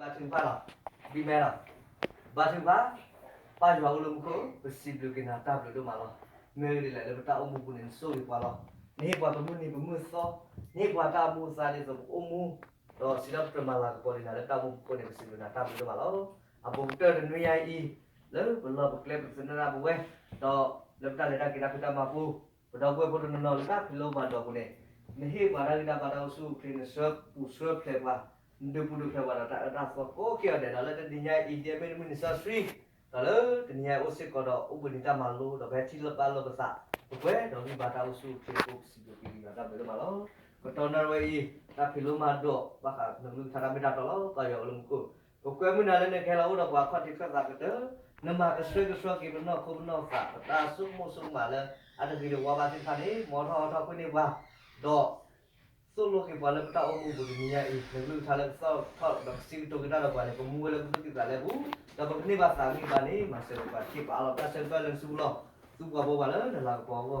ဘါထုကဖၣ်လီၤ, ဘံမဲလီၤ, ဘါထုကဖၣ်, ပၢ်ယွၤအိၣ်လၢမူခိၣ်, ပစံးဘျုးက့ၤနၤတၢ်ဘျုးဒိၣ်မးလီၤ. မ့ၢ်ဂ့ၢ်ဒ်လဲၣ်လၢပတၢ်အိၣ်မူပူၤန့ၣ် နဆိၣ်ဂ့ၤပှၤလီၤ. နဟ့ၣ်ပှၤပမုၢ်နံၤပမုၢ်သီ, နဟ့ၣ်ပှၤတၢ်အိၣ်မူအသးဒ်သိးပအိၣ်မူ, ဒီးစံးထီၣ်ပတြၢၤမၤလၤကပီၤဒံးနၤလၢတၢ်အိၣ်မူပူၤန့ၣ် ပစံးဘျုးနၤတၢ်ဘျုးဒိၣ်မးလီၤ. အပူၤကတၢၢ်တနွံညါအံၤ, လၢပလီၢ်ပကျဲပသနၢၣ်ဒၣ်ပဝဲ, ဒီးလၢပတၢ်လဲၤတၢ်က့ၤတၢ်ဖံးတၢ်မၤပူၤ, ပဒီပုၢ်ဝဲၢ်ဖိတနီၤနီၤလၢတၢ်ဖံးလိမၤဒိးပူၤန့ၣ်, နဟ့ၣ်ပှၤတၢ်ဂံၢ်တၢ်ဘါတၢ်အိၣ်ဆူၣ်အိၣ်ချ့ နဆှၢပူၤဆှၢဖျဲးပှၤ, နဒုးပူၤဒုးဖျဲးပှၤဒီးတၢ်အၢတၢ်သီကိးက့ၤအီၤဒဲး ဒီးလၢတနံၤညါအံၤ ဒ်အမ့ၢ်တမုၢ်နံၤစီဆှံ, ဒီးလၢတနံၤညါအံၤအိၣ်စ့ၢ်ကီးဒီးအိၣ်ဘှံးနံၤတၢ်မၤလိ ဒီးပဟဲထံၣ်လိာ်ပသး, ပကွဲဒီးဂံၢ်ဘါတၢ်အိၣ်ဆူၣ်အိၣ်ချ့အဃိ ပစံးဘျုးက့ၤယွၤတၢ်ဘျုးဒိၣ်မးလီၤ. ကတီၢ်နၣ်ရံၣ်ဝဲအံၤ တၢ်ဖံးလိမၤဒိး ဘၣ်ဃးနကလုၢ်ကထါတၢ်မ့ၢ်တၢ်တီလီၤ. ပၢ်ယွၤအိၣ်လၢမူခိၣ်, ပကွဲမုာ်နၤလၢနကဟဲလီၤအိၣ်ဒီးပှၤခီၣ်ထံးခၢၣ်သးကတၢၢ်, နမၤကဆှဲကဆှီက့ၤပနီၢ်ခိပနီၢ်သး ပတၢ်ဆိကမိၣ်ဆိကမးလၢအတဂ့ၤတဝါဘၣ်သ့ၣ်တဖၣ်န့ၣ် မ်ထီၣ်ဟီထီၣ်ကွံာ်န့ၢ်ပှၤ, ဒီး သိၣ်လိက့ၤပှၤလၢပတၢ်အိၣ်မူပူၤတနံၤညါအံၤ နကလုၢ်ကထါလၢကသီၣ်ထီၣ်ဒီးကစံးကတိၤက့ၤတၢ်ဒီးပှၤန့ၣ် ကမူဝဲလၢပသူၣ်ကံၢ်သးလဲပူၤ, ဒီးပကန့ၢ်ဘၣ်သးဂံၢ်ဘါန့ၣ် မၤစၢၤပှၤ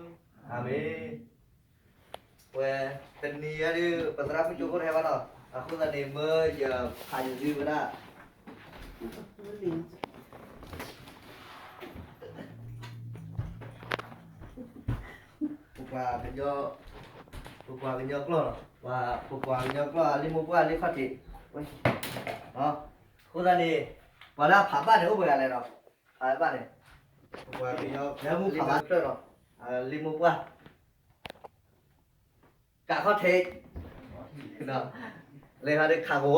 ထံၣ်ပာ်အလီၤတၢ်ဆၢကတီၢ်လၢနစုပူၤလီၤ. သူပှၤဖိပှၤလၢနလၤကပီၤအဂီၢ်, သူပှၤဖိပှၤဒံးတၢ်ဘါတသးလၢပှၤနစၤရံဖိကစၢ်ယ့ၣ်ၡူးခရံာ်အမံၤဃုနၤပၢ်ယွၤလၢမူခိၣ်, အၤမ့ၣ်. ဝဲ, တနံၤညါဒီး ပသရၣ်မုၣ်ကၠိခိၣ်တဟဲဘၣ်နီၤ, အဃိသတးန့ၣ် မၢယဖးယုာ်သုဝဲဒၣ် ပပှၤကညီ, ပပှၤကညီကျိာ်လီၤ, ပပှၤကညီကျိာ် လံာ်မိၢ်ပှၢ်လံာ်ခီၣ်ထံး, အဃိသတးန့ၣ် ပှၤလၢအဖးဘၣ်န့ၣ် အိၣ်ပှဲၤဂၤလဲၣ်ဒီး, ဖးဘၣ်န့ၣ်, ပပှၤကညီလၢမူဖးဘၣ်တဖျၢၣ်ဒီး, လံာ်မိၢ်ပှၢ် ကးခီၣ်ထံး, လၢခါဒုးခးကဝီၤ, ဂာ်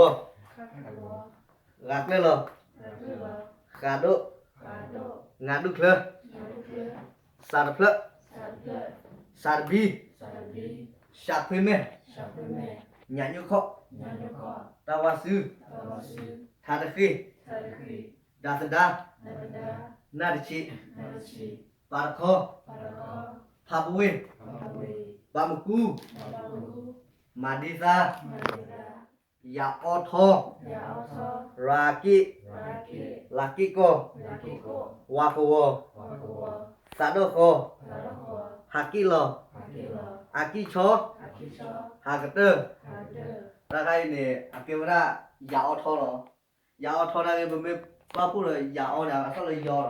ကျၢၢ်လီၤ, ဃးဒိၣ်, ငါဒူၣ်ချၢ, စးတဖျၢၣ်, စးတဘံ, ရှးခွ့မဲာ်, ညၣ်ညိၣ်ခီၣ်, တၢ်ဝါစု, ထးတဃ့, ဒၤသဒါ, နၢ်တဆံး, ပာ်တခီ, ဖးပဝ့ၢ်, ဘၣ်မကူ, မၤဒံသါ, ယၤအီထီ, ရၤက့ၣ်, လၤက့ၣ်ကီၢ်, ဝၤကဝီၤ, သးဒီၣ်ဃီ, ဟးက့ၣ်လီၤ, အကံၢ်ဆီ, ဟးကတၢၢ်, တၢ်ခါအံၤန့ၣ် အကဲဝဲဒၣ် ယၤအီထီလီၤ. ယၤအီထီတၢ်ဂ့ၢ် ပမ့ၢ်ပာ်ဖှိၣ်ဒီး ယၤအီန့ၣ် အကစၢ်လၢယီလီၤ.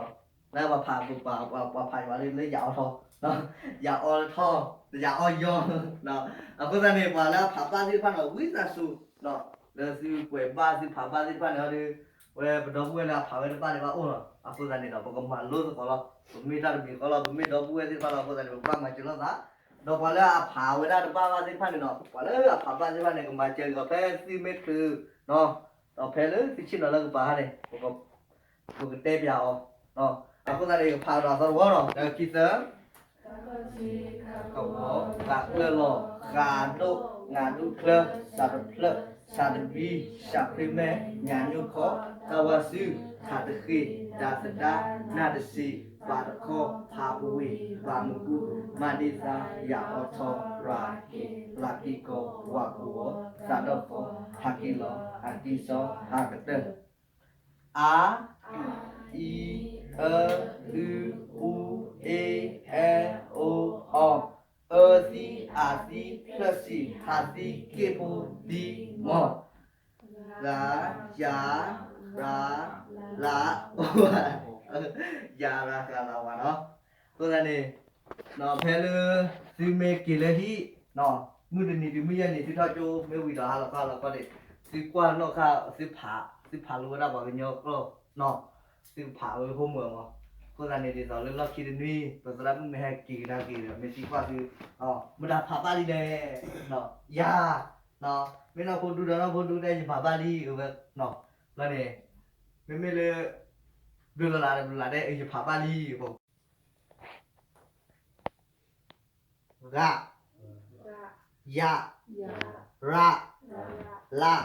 လၢပှၤဖး ပပှၤ ပှၤဖးယွၤလၢယၤအီထီ, ယၤအီထီ, ယၤအီယီ, အဃိသတးန့ၣ် ပှၤလၢအဖးဘၣ်သ့ၣ်တဖၣ်န့ၣ် ဝံသးစူၤ, လၢသုကွဲးဘၣ်သုဖးဘၣ်သ့ၣ်တဖၣ်န့ၣ်ဒီး ဝဲပဒီပုၢ်ဝဲၢ်လၢအဖးဝဲတဘၣ်န့ၣ်ဘၣ်အိၣ်လီၤ. အဃိသတးန့ၣ်ဒီး ပကမၤလိသကိးလီၤ. ပမ့ၢ်တၢ်တမံၤဃီလီၤ, ပမ့ၢ်ဒီပုၢ်ဝဲၢ်သ့ၣ်တဖၣ်လီၤ. အဃိသတးန့ၣ် ပကဘၣ်မၤစၢၤလိာ်သး, ဒီးပှၤလၢအဖးဝဲဒၣ်တဘၣ်ဘၣ်သ့ၣ်တဖၣ်န့ၣ်ဒီး ပှၤလၢအဖးဘၣ်သ့ၣ်တဖၣ်န့ၣ် ကမၤစၢၤက့ၤအီၤဖဲသုမ့ၢ်ချုး ဒီးဖဲလၢသုဆ့ၣ်နီၤလၢကပၤခါန့ၣ် ပကတဲပၠးအီၤ, အဃိသတးန့ၣ် ယကဖးဒီးအသီတဝီလီၤ. တၢ ခံ သၢ, ကဝီၤ, ဃးကျၢၢ်လီၤ, ဃးဒိၣ်, ငါဒူၣ်ချၢ, စးတဖျၢၣ်, စးတဘံ, ရှးခွ့မဲာ်, ညၣ်ညိၣ်ခီၣ်, တၢ်ဝါစု, ထးတဃ့, ဒၤသဒါ, နၢ်တဆံး, ပာ်တခီ, ဖးပဝ့ၢ်, ဘၣ်မကူ, မၤဒံသါ, ယၤအီထီ, ရၤက့ၣ်, လၤက့ၣ်ကီၢ်, ဝၤကဝီၤ, သးဒီၣ်ဃီ, ဟးက့ၣ်လီၤ, အကံၢ်ဆီ, ဟးကတၢၢ် အ, အံ, အၢ, အု, အူ, အ့, အဲ, အိ, အီ, အၢသံ, အးသံ, ဖျၢၣ်ဆံး, ဟးသံ, က့ၣ်ဖိ, ဒံ, မီ, ဂၤ, ယၤ, ရၤ, လး, ဝၤ, ယၤရၤဃးလးဝၤနီၤ. အဃိသတးန့ၣ် ဖဲလၢ သုမ့ၢ်က့ၤလၢဟံၣ် မုၢ်တနံၤတုၤမုၢ်ယဲၢ်နံၤ သုထီၣ်ကၠိမ့ၢ်ဝံၤဒီး ဟါလီၤခီ ဟါလီၤခီန့ၣ် သုကွၢ်နီၣ်ဃာ် သုဖး သုဖးလိဝဲဒၣ်ပှၤကညီကျိာ်နီၤ, သုကဖးဝဲ homework မး. အဃိသတးန့ၣ် ဒ်သိးလၢလီၢ်ခံတနွံ ပသရၣ်မုၣ်မ့ၢ်ဟဲက့ၤကဒါက့ၤဒီး မ့ၢ်သံကွၢ်သု မတၤဖးဘၣ်လံလဲၣ်, ယၤ, မ့ၢ်နီၢ်ဖိဒူဒီးနီၢ်ဖိဒူတဲ ယဖးဘၣ်လံ အဝဲ, ဘျီန့ၣ် မ့မ့ၢ်လၢ ဘျုးလၢ်လၢ်ဒီး ဘျုးလၢ်လၢ်တဲ ယဖးဘၣ်လံ အဃိ ဂၤ, ယၤ, ရၤ, လး,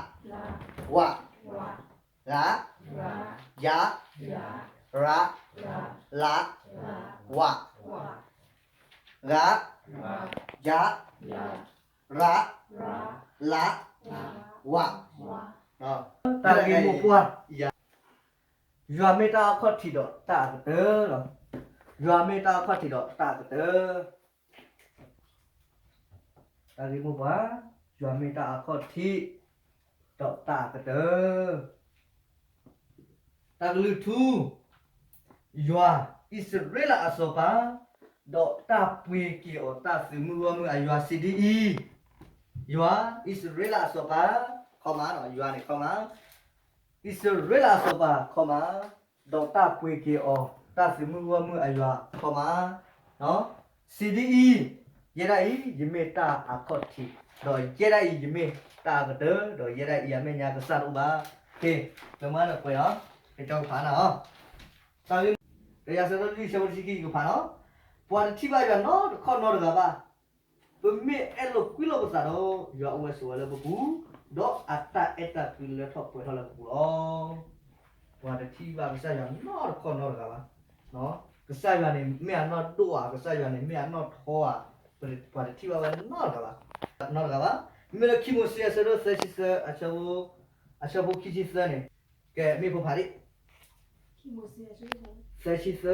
ဝၤ, ဂၤ, ယၤ, ရၤ, လး, ဝၤ, ဂၤ, ယၤ, ရၤ, လး, ဝၤ, တၢ်ဂ့ၢ်မိၢ်ပှၢ်, ယွၤမ့ၢ်တၢ်အခီၣ်ထံးဒီးတၢ်အကတၢၢ်လီၤ. ယွၤမ့ၢ်တၢ်အခီၣ်ထံးဒီးတၢ်အကတၢၢ်. တၢ်ဂ့ၢ်မိၢ်ပှၢ်, ယွၤမ့ၢ်တၢ်အခီၣ်ထံး, ဒီးတၢ်အကတၢၢ်. တၢ်ကလုၢ်ထူ, ယွၤ, အံၣ်စရ့လးအစီၤပၤ, ဒီးတၢ်ပှ့ၤက့ၤအီၤတၢ်သုးမုၢ်ဂီၢ်မုၢ်အယွၤစံးဒ်အံၤ, ယွၤ, အံၣ်စရ့လးအစီၤပၤ, ခီမး, ယွၤန့ၣ်ခီမး, အံၣ်စရ့လးအစီၤပၤခီမး, ဒီးတၢ်ပှ့ၤက့ၤအီၤတၢ်သုးမုၢ်ဂီၢ်မုၢ်အယွၤခီမး, စံးဒ်အံၤ, ယဲဒၣ်အံၤ ယမ့ၢ်တၢ်အခီၣ်ထံး, ဒီးယဲဒၣ်အံၤ ယမ့ၢ်တၢ်အကတၢၢ်, ဒီးယဲဒၣ်အံၤ အမဲာ်ညါကစၢ်တအိၣ်ဘၣ်. ပမၤနၢၤပှဲၤလီၤ, ကၠီကဖးနၤလီၤ. တၢ်ဂ့ၢ်, ကယၤဆၢထၢၣ်လွံၢ်ဆၢဖိတဆံခံ ယကဖးလီၤ. ပှၤတထံၣ်ဘၣ်ယွၤနီတခီၣ်နီတဂၤဘၣ်. ပမ့ၢ်အဲၣ်လိာ်ကွံလိာ်ပသးဒီး, ယွၤအိၣ်ဝဲဆိးဝဲလၢပပူၤ, ဒီးအတၢ်အဲၣ်တၢ်ကွံလၢထီၣ်ပှဲၤထီၣ်လၢပပူၤလီၤ. ပှၤတထံၣ်ဘၣ်ကစၢ်ယွၤနီတခီၣ်နီတဂၤဘၣ်. ကစၢ်ယွၤန့ၣ် မ့ၢ်အနီၢ်ဒိၣ်ဧါ, ကစၢ်ယွၤန့ၣ် မ့ၢ်အနီၢ်ထီဧါ, ပှၤတထံၣ်ဘၣ်ဝဲနီတဂၤဘၣ်, နီတဂၤဘၣ်. မ့မ့ၢ်လၢခံမိၤၡ့အဆၢဒိၣ်သၢဆံသၢ, အဆၢဖိခံဆံသၢန့ၣ်, ကဲ မ့ၢ်ဖိဖးဒံး, သၢဆံသၢ, အဆၢဖိခံဆံသၢ, သၢဆံသၢ,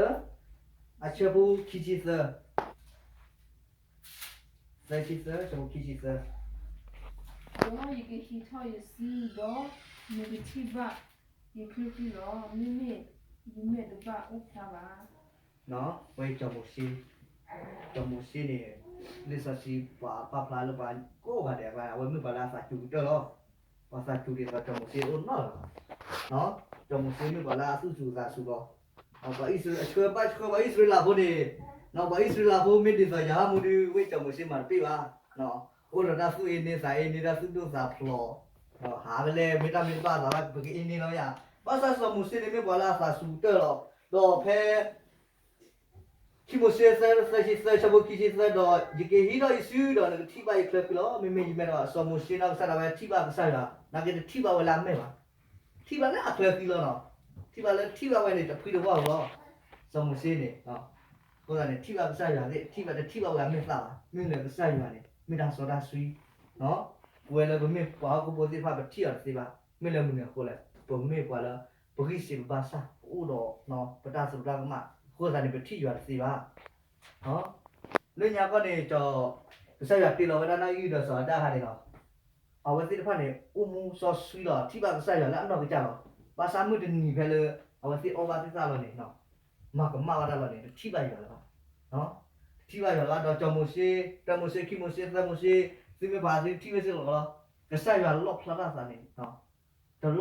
အဆၢဖိခံဆံသၢ. ဒီးယကဟံးထီၣ်ယစုဒီး, နကထံၣ်ဘၣ်ယချၢဃံလီၤ. မ့မ့ၢ်ယမဲာ်တဘၣ်အိၣ်ဖျါဘၣ်. ဝဲစီၤမိၤၡ့, စီၤမိၤၡ့န့ၣ်, လံာ်စီဆှံပှၤပာ်ဖျါလၢပှၤကိးဂၤဒဲးအကျါ, အဝဲမ့ၢ်ပှၤလၢအသးစူၤကတၢၢ်လီၤ. ပှၤသးစူၤဒ်သိးစီၤမိၤၡ့အိၣ်နီတဂၤဘၣ်. စီၤမိၤၡ့မ့ၢ်ပှၤလၢအသူၣ်စူၤသးစူၤလီၤ. ပှၤအံၣ်စရ့လး, ဆှၢဘၣ်ဆှၢပှၤအံၣ်စရ့လးဖိန့ၣ်, ပှၤအံၣ်စရ့လးဖိမ့ၢ်ဒ်သိးယၤဟီမူဒုး ဝဲစီၤမိၤၡ့မၤတပ့ၢ်ဘၣ်. အိၣ်ဒီးတၢ်သူၣ်အ့န့သးအ့န့ တၢ်သူၣ်ဒိၣ်သးဖျိး, ဟးဝဲလဲၣ် မ့ၢ်တၢ်မ့ၢ်တဘၣ်သးဘၣ် ပကအ့န့လီၤယၤ. ဘၣ်ဆၣ်စီၤမိၤၡ့န့ၣ်မ့ၢ်ပှၤလၢအသးစူၤကတၢၢ်လီၤ. ဒီးဖဲ ခံမိၤၡ့သၢ, သၢဆံသၢ, ဆၢဖိခံဆံသၢ, ဒီးယကဟံးထီၣ်ယစုဒီး နကထံၣ်ဘၣ်ယချၢဃံလီၤ. မ့မ့ၢ်ယမဲာ်တဘၣ်. စီၤမိၤၡ့နီၢ်ကစၢ်ဒၣ်ဝဲထံၣ်ဘၣ်ကစၢ်ယွၤ, နာ်က့တထံၣ်ဘၣ်ဝဲလၢအမဲာ်ဘၣ်. ထံၣ်ဘၣ်လၢအချၢဃံလီၤနီၤ. ထံၣ်ဘၣ်လၢထံၣ်ဘၣ်ဝဲန့ၣ် တဖှံတဝီၢ်ဧိၤလီၤ. စီၤမိၤၡ့န့ၣ်, အဃိသတးန့ၣ် ထံၣ်ဘၣ်ကစၢ်ယွၤသ့ၣ် ထံၣ်ဘၣ် တထံၣ်ဘၣ်ဝဲအမဲာ်သၣ်ဘၣ်. မ့ၢ်လၢကစၢ်ယွၤန့ၣ် မ့ၢ်တၢ်စီတၢ်ဆှံ, ပဝဲလၢပမ့ၢ်ပှၤဟီၣ်ခိၣ်ဖိသ့ၣ်တဖၣ် ပထံၣ်အီၤတသ့ဘၣ်. မ့ၢ်လၢမနုၤအဃိလဲၣ်, ပမ့ၢ်ပှၤလၢ ပဂံၢ်စၢ်ဘါစၢ် ပအိၣ်ဒီး ပတၢ်သရူးတၢ်ကမၣ်, အဃိသတးန့ၣ် ပထံၣ်ယွၤတသ့ဘၣ်. လၢညါခီန့ၣ် ကစၢ်ယွၤတ့လီၤဝဲဒၣ်နီၢ်အံၣ်ဒီးစီၤအၤဒၣ်အခါန့ၣ်လီၤ. အဝဲသ့ၣ်တဖၣ်န့ၣ် အိၣ်မူစီဆှံလီၤ ထံၣ်ဘၣ်ကစၢ်ယွၤလၢအနီၢ်ကစၢ်လီၤ. ဘၣ်ဆၣ်မုၢ်တနံၤဖဲလၢ အဝဲသ့ၣ်အီၣ်ဘၣ်သ့ၣ်သၣ်လီၤန့ၣ်, မၤကမၣ်ဘၣ်တၢ်လီၤန့ၣ် တထံၣ်ဘၣ်ယွၤလၢၤဘၣ်. တထံၣ်ဘၣ်ယွၤလၢၤဘၣ်ဒီး စီၤမိၤၡ့, တၢမိၤၡ့, ခံမိၤၡ့, သၢမိၤၡ့, သုမ့ၢ်ဖးသုထံၣ်ဝဲ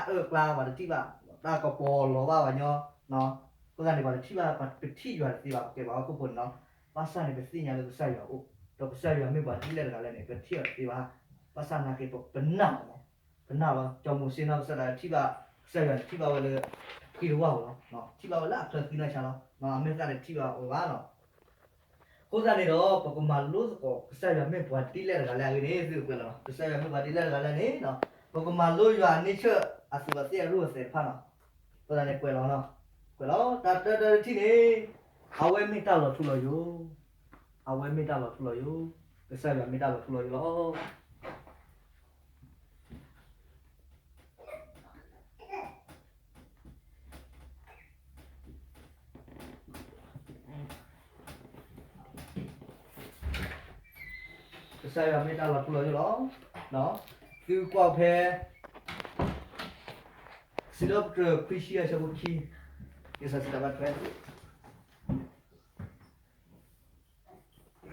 စ့ၢ်ကီးလီၤ. ကစၢ်ယွၤလီၣ်ဖျါထီၣ်သးန့ၣ် တလီၣ်ဖျါထီၣ်သးလၢပှၤထံၣ်အီၤဘၣ်. အဝဲလီၣ်ဖျါထီၣ်သးလၢတၢ်အၢၣ်ကျါ ပှၤတထံၣ်ဘၣ်, တၢ်ကပီၤလီၤဘၣ်ပှၤညီ, အဃိသတးန့ၣ် ပှၤတထံၣ်ဘၣ်, ပထံၣ်ယွၤတသ့ဘၣ်. ပကဲပှၤဟီၣ်ခိၣ်ဖိန့ၣ်လီၤ. ဘၣ်ဆၣ်န့ၣ် ပသ့ၣ်ညါလၢကစၢ်ယွၤအိၣ်, ဒီးကစၢ်ယွၤမ့ၢ်ပှၤဒ်လဲၣ်တဂၤလဲၣ်န့ၣ် ပထံၣ်အီၤတသ့ဘၣ်. ဘၣ်ဆၣ်နာ်က့ ပနာ်လီၤ, ပနာ်လီၤ. စီၤမိၤၡ့နီၢ်ကစၢ်ဒၣ်ထံၣ်ဘၣ်, ကစၢ်ယွၤန့ၣ်ထံၣ်ဘၣ်ဝဲလၢ ဖှံတဝီၢ်ဧိၤလီၤ. ထံၣ်ဘၣ်ဝဲလၢအချၢဃံနီၢ်ဆါလီၤ. အမဲာ်သၣ်န့ၣ်ထံၣ်ဘၣ်ဝဲဘၣ်လီၤ. အဃိသတးန့ၣ်ဒီး ပကမၤလိသကိး ကစၢ်ယွၤမ့ၢ်ပှၤဒ်လဲၣ်တဂၤလဲၣ်အဂ့ၢ်န့ၣ် သုကကွဲးလီၤ. ကစၢ်ယွၤမ့ၢ်ပှၤဒ်လဲၣ်တဂၤလဲၣ်န့ၣ်, ပကမၤလိယွၤအန့ဆၢၣ်အသူးအသ့ၣ်အရူၢ်အသဲးတဖၣ်လီၤ. အဃိသတးန့ၣ် ကွဲးလီၤ, ကွဲးလီၤ. တၢ်တၢတထံၣ်န့ၣ်, အဝဲမ့ၢ်တၢ်လီၤထူလီၤယိာ်, အဝဲမ့ၢ်တၢ်လီၤထူလီၤယိာ်, ကစၢ်ယွၤမ့ၢ်တၢ်လီၤထူလီၤယိာ်လီၤ. ကစၢ်ယွၤမ့ၢ်တၢ်လီၤထူလီၤယိာ်လီၤ. သုကွၢ်ဖဲ စံးထီၣ်ပတြၢၤခွံဆံအဆၢဖိခံ, ကစၢ်စံးတၢ်ဘၣ်ထွဲ စံးထီၣ်ပတြၢၤခွံ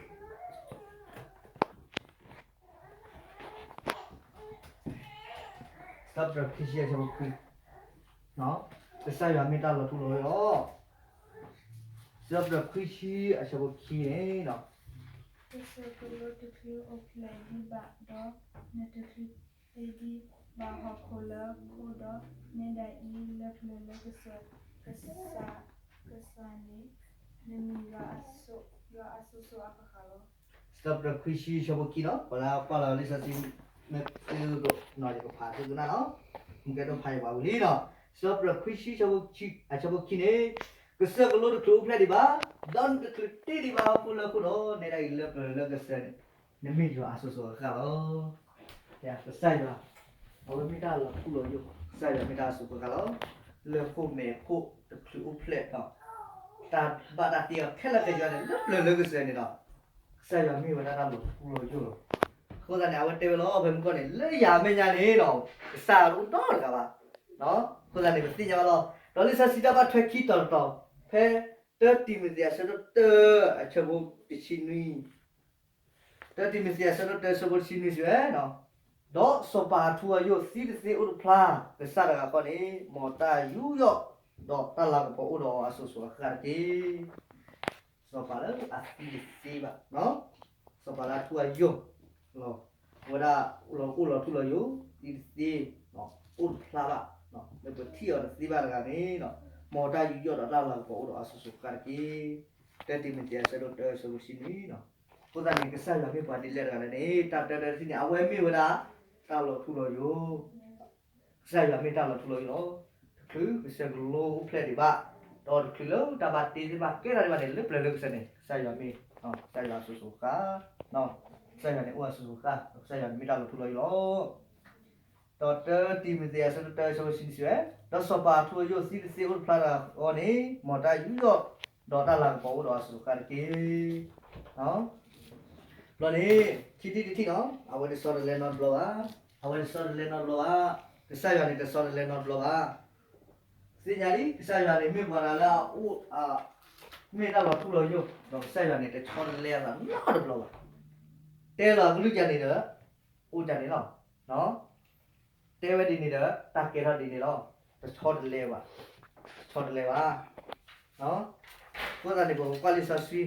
ဆံအဆၢဖိခွံ, ကစၢ်ယွၤမ့ၢ်တၢ်လီၤထူလီၤယိာ်လီၤ. စံးထီၣ်ပတြၢၤခွံဆံအဆၢဖိခံန့ၣ်, ကစၢၢ်ကလိတချုးအိၣ်ဖျဲၣ်ဒံးဘၣ်ဒီး, နတချုးတ့ဒံးဘၣ်ဟီၣ်ခိၣ်လၢခိဒီး, နဲဒၣ်အံၤ လၢပျၢၤလၢကစၢၢ်, ကစၢ်, ကစၢ်န့ၣ်, နမ့ၢ်ယွၤ, ယွၤအစိၤစိၤအဃၣ်ဃၣ်လီၤ. စံးထီၣ်ပတြၢၤခွံဆံအဆၢဖိခံလီၤ. ပှၤလၢကွၢ်လီၤလံာ်စီဆှံ မ့ၢ်သုဒိၣ်နီၢ် ယကဖးသုကနၣ်လီၤ. မ့ၢ်ကဲဒိၣ်ဖးယပှၤဝံၤလံလီၤ. စံးထီၣ်ပတြၢၤခွံဆံ အဆၢဖိခံန့ၣ်, ကစၢၢ်ကလိတချုးအိၣ်ဖျဲၣ်ဒံးဘၣ်, ဒီးနတချုးတ့ဒံးဘၣ်ဟီၣ်ခိၣ်လၢခိဒီး, နဲဒၣ်အံၤ လၢပျၢၤလၢကစၢၢ်န့ၣ်, နမ့ၢ်ယွၤအစိၤစိၤအဃၣ်ဃၣ်လီၤ. ကစၢ်ယွၤ, အဝဲမ့ၢ်တၢ်လီၤထူလီၤယိာ်, ကစၢ်ယွၤမ့ၢ်တၢ်အစိၤစိၤအဃၣ်ဃၣ်လီၤ. လၢၢ်ခိၣ်မဲာ်ခိၣ်တချုးအိၣ်ဖျဲၣ်ဒီး, တၢ်ဘၣ်တၢ်သ့အီၤခဲလၢာ်ခဲဆ့န့ၣ် လၢပျၢၤလၢကစၢၢ်န့ၣ်လီၤ. ကစၢ်ယွၤမ့ၢ်ဝဲဒၣ်တၢ်လီၤထူလီၤယိာ်လီၤ. အဃိသတးန့ၣ် အဝဲတဲဝဲလီၤ ဖဲမုၢ်ကီၢ်န့ၣ် လၢယၤအမဲာ်ညါန့ၣ်ဒီး ကစၢ်ယွၤတအိၣ်နီတဂၤဘၣ်. အဃိသတးန့ၣ် ပသ့ၣ်ညါဘၣ်လီၤ. ဒီးလံာ်စီဆှံတၢ်ဘၣ်ထွဲခံတီၤတတီၤ ဖဲ တၢတံၤမသ့း အဆၢဒိၣ်တၢ အဆၢဖိတဆံနွံ တၢတံၤမသ့း အဆၢဒိၣ်တၢ အဆၢဖိတဆံနွံ စံးဝဲ, ဒီးစီၤပၤအထူအယိာ်သံတသ့အိၣ်တဖျါ, ကစၢ်တဂၤဃီန့ၣ် မ်တၢ်ယူးယီၣ် ဒီးတၢ်လၤကပီၤအိၣ်ဒီးအီၤအစိၤစိၤအဃၣ်ဃၣ်တက့ၢ်. စီၤပၤလၢအသံတသ့ဘၣ်, စီၤပၤလၢအထူအယိာ် အဝဲဒၣ်လီၤအိၣ်လီၤထူလီၤယိာ် သံတသ့ အိၣ်တဖျါဘၣ်, လၢပထံၣ်အီၤတသ့ဘၣ်တဂၤန့ၣ် မ်တၢ်ယူးယီၣ်ဒီးတၢ်လၤကပီၤအိၣ်ဒီးအီၤအစိၤစိၤအဃၣ်ဃၣ်တက့ၢ်. တၢတံၤမသ့း အဆၢဒိၣ်တၢ အဆၢဖိတဆံနွံ. အဃိသတးန့ၣ် ကစၢ်ယွၤမ့ၢ်ပှၤဒ်လဲၣ်တဂၤလဲၣ်န့ၣ် တၢ်တၢတၢတထံၣ်န့ၣ် အဝဲမ့ၢ်ဝဲဒၣ် တၢ်လီၤထူလီၤယိာ် ကစၢ်ယွၤမ့ၢ်တၢ်လီၤထူလီၤယိာ်လီၤ. တချုးကစၢၢ်ကလိအိၣ်ဖျဲၣ်ဒံးဘၣ်, ဒီးတချုးလၢတၢ်ဘၣ်တ့သ့ၣ်တဖၣ်ကဲထီၣ်ဒံးဘၣ်န့ၣ် လၢပျၢၤလၢကစၢၢ်န့ၣ် ကစၢ်ယွၤမ့ၢ် ကစၢ်ယွၤအစိၤစိၤအဃၣ်, ကစၢ်ယွၤန့ၣ်အိၣ်အစိၤစိၤအဃၣ်, ကစၢ်ယွၤန့ၣ်မ့ၢ်တၢ်လီၤထူလီၤယိာ်လီၤ. ဒီးတၢတံၤမသ့း အဆၢဒိၣ်တၢ အဆၢဖိတဆံနွံ စံးဝဲ, ဒီးစီၤပၤအထူအယိာ်သံတသ့အိၣ်တဖျါတဂၤဃီန့ၣ် မ်တၢ်ယူးယီၣ် ဒီးတၢ်လၤကပီၤအိၣ်ဒီးအစိၤစိၤအဃၣ်ဃၣ်တက့ၢ်. ဘျီန့ၣ် ခံထံၣ်တထံၣ်နီၤ အဝဲတဆီတလဲနီတဘျီဘၣ်, အဝဲတဆီတလဲနီတဘျီဘၣ်, ကစၢ်ယွၤန့ၣ်တဆီတလဲနီတဘျီဘၣ်. သ့ၣ်ညါလံ ကစၢ်ယွၤန့ၣ်မ့ၢ်ပှၤတဂၤလၢအအိၣ် မ့ၢ်တၢ်လီၤထူလီၤယိာ်, ဒီးကစၢ်ယွၤန့ၣ် တဆီတလဲအသးနီတဘျီဘၣ်. တဲလီၤအကလုၢ်ကန့ၣ်ဒီး အိၣ်ကန့ၣ်လီၤ. တဲဝဲဒ်န့ၣ်ဒီး တၢ်ကဲထီၣ်ဒ်န့ၣ်လီၤ. တဆီတလဲဘၣ်, တဆီတလဲဘၣ်. အဃိသတးန့ၣ် ပကကွၢ်လံာ်စီဆှံ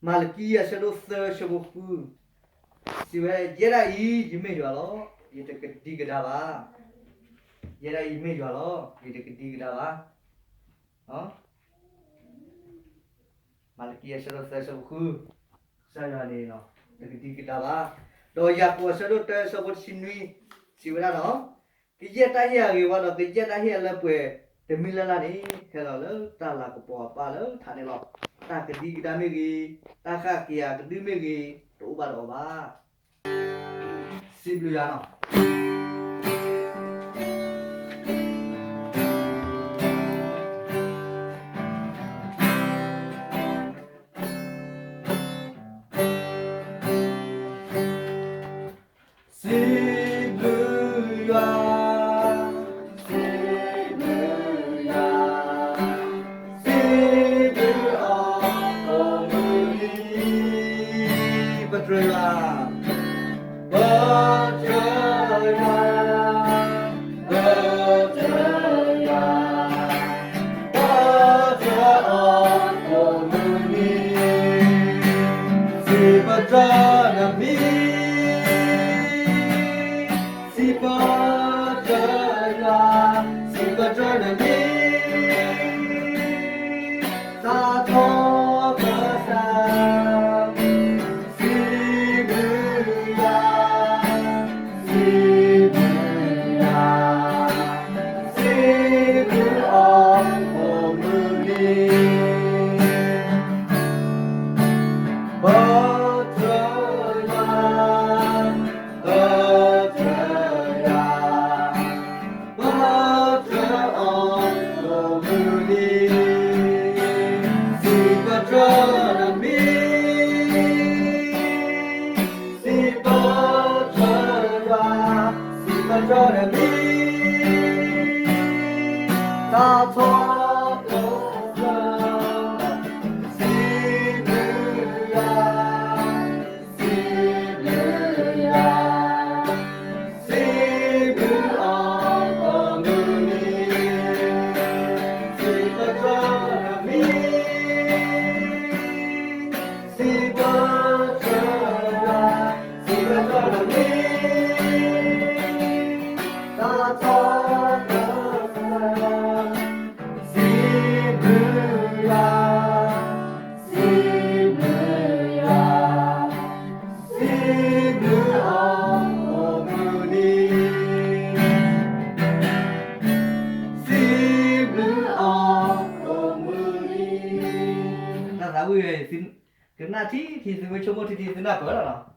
မၤလကံ အဆၢဒိၣ်သၢ အဆၢဖိဃု စံးဝဲ, ယဲဒၣ်အံၤ ယမ့ၢ်ယွၤလီၤ. ယတကဒံကဒါဘၣ်. ယဲဒၣ်အံၤ ယမ့ၢ်ယွၤလီၤ. ယတကဒံကဒါဘၣ်. မၤလကံ အဆၢဒိၣ်သၢ အဆၢဖိဃု, ကစၢ်ယွၤန့ၣ် တကဒံကဒါဘၣ်. ဒီးယၤကိာ် အဆၢဒိၣ်တၢ အဆၢဖိတဆံနွံ စံးဝဲဒၣ်နီၤ, ကယဲၢ်တၢ်ဟ့ၣ်အဂ့ၤဝါဒီး ကယဲၢ်တၢ်ဟ့ၣ်အလၢပှဲၤ တမံၤလၢ်လၢ်န့ၣ် ဟဲလီၤလၢတၢ်လၤကပီၤအပၢ်လၢထးန့ၣ်လီၤ. တၢ်ကဒံကဒါမ့ၢ်ဂ့ၤ, တၢ်ဃၣ်က့ၤအကဒုမ့ၢ်ဂ့ၤ, တအိၣ်ဘၣ်ဒီးအီၤဘၣ်. စံးဘျုးယွၤနီၤ. စံးဘျုးယွၤ, စံးဘျုးယွၤ, စံးဘျုးအီၤကိးမုၢ်နံၤ, ပတြၢၤယွၤ, ပတြၢၤယွၤ, ပတြၢၤယွၤ, ပတြၢၤအီၤကိးမုၢ်နံၤ, စံးပတြၢၤနမံၤ စံးပတြၢၤယွၤ, စံးပတြၢၤနမံၤ, သးထီၣ်ပသး, စံးဘျုးယွၤ, စံးဘျုးယွၤ, စံးဘျုးအီၤကိးမုၢ်နံၤ, ပတြၢၤယွၤ, ပတြၢၤယွၤ, ပတြၢၤအီၤကိးမုၢ်နံၤ, စံးပတြၢၤနမံၤ, စံးပတြၢၤယွၤ, စံးပတြၢၤနမံၤ, သးထီၣ်ပသး, စံးဘျုးယွၤ, စံးဘျုးယွၤ, စံးဘျုးအီၤကိးမုၢ်နံၤ, စံးပတြၢၤနမံၤ, စံးပတြၢၤယွၤ, စံးပတြၢၤနမံၤ, သးထီၣ်ပသး, စံးဘျုးယွၤ, စံးဘျုးယွၤ, စံးဘျုးအီၤကိးမုၢ်နံၤ, စံးဘျုးအီၤကိးမုၢ်နံၤ, တၢ်သးဝံၣ်ဝဲ ကနၣ်ထံထံ သုဝဲဆိကမိၣ်ထံထံ သုနၢ်ပၢၢ်လီၤနီၤ.